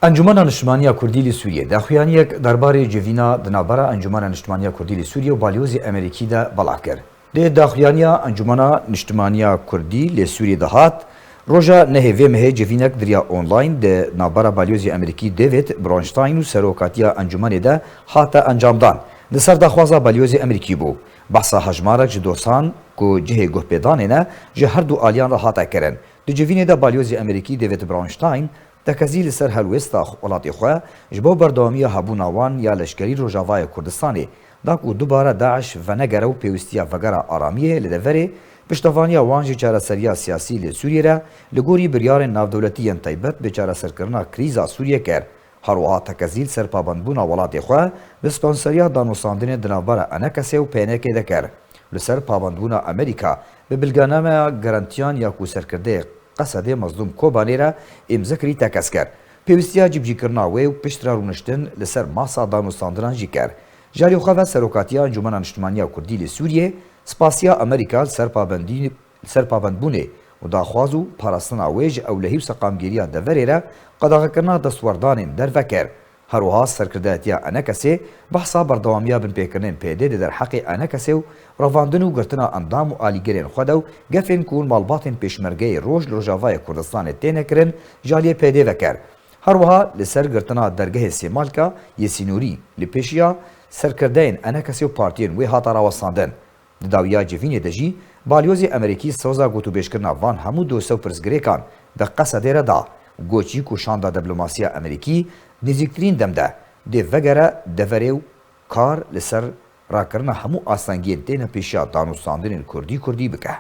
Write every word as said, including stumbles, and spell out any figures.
Encûmena Niştimaniya Kurdî li Sûriyê daxuyaniyek derbarê civîna di navbera Encûmena Niştimaniya Kurdî li Sûriyê û Balyozê Amerîkî de belav kir. Di daxuyaniya Encûmena Niştimaniya Kurdî li Sûriyê de hat, roja nehê vê mehê civînek di riya online di navbera Balyozê Amerîkî David Bronstein û serokatiya encûmenê de hate encamdan. Li ser daxwaza Balyozê Amerîkî bû. Behsa hejmarek ji dosan ku cihê guhpêdanê ne ji her du aliyan re hate kirin. Di civînê de Balyozê Amerîkî David Bronstein tekezî li ser helwêsta welatê xwe ji bo berdewamiya hebûna wan ya leşkerî Rojavayê Kurdistanê da ku dubare DAIŞ venegere û pêwistiya vegera aramiyê li deverê, piştevaniya wan ji çareseriya siyasî li Sûriyê re li gorî biryarên navdewletî yên taybet bi çareserkirina krîza Sûriyê kir. Her wiha tekezî li ser pabendbûna welatê xwe bi sponseriya danûstandinê di navbera Enekesê û P N K'ê de kir. Li ser pabendbûna Amerîka bi bilgenameya garantiyan ya ku serkirdeyê Qesedê Mezlûm Kobanê re îmze kirî tekez kir. Pêwistiya cîbicîkirina wê û piştre rûniştin li ser masa danûstandinan jî kir. Ji alî xwe ve Serokatiya Encûmena Niştimaniya Kurdî li Sûriyê spasiya Amerîka li ser pabendî-, li ser pabendbûnê û daxwaz û parastina wê ji ewlehî û seqamgîriya deverê re qedexekirina destwerdanên derve kir. Her wiha serkirdayetiya Enekesê behsa berdewamiya binpêkirinên P Y D di derheqê Enekesê û revandin û girtina endam û alîgirên xwe de û gefên ku malbatên pêşmergeyê roj li Rojavayê Kurdistanê têne kirin ji aliyê P Y D ve kir. Her wiha li ser girtina dergehê Sêmalka yê sînorî li pêşiya serkirdeyên Enekesê û partiyên wê hate rawestandin. Di dawiya civînê de jî Balyozê Amerîkî soza gotûbêjkirina van hemû dosye û pirsgirêkan di Qesedê re da û got jî ku şanda diplomasiya Amerîkî di nêzîktirîn dem de dê vegere deverê û kar li ser rakirina hemû astengiyên têne pêşiya danûstandinên kurdî kurdî bike.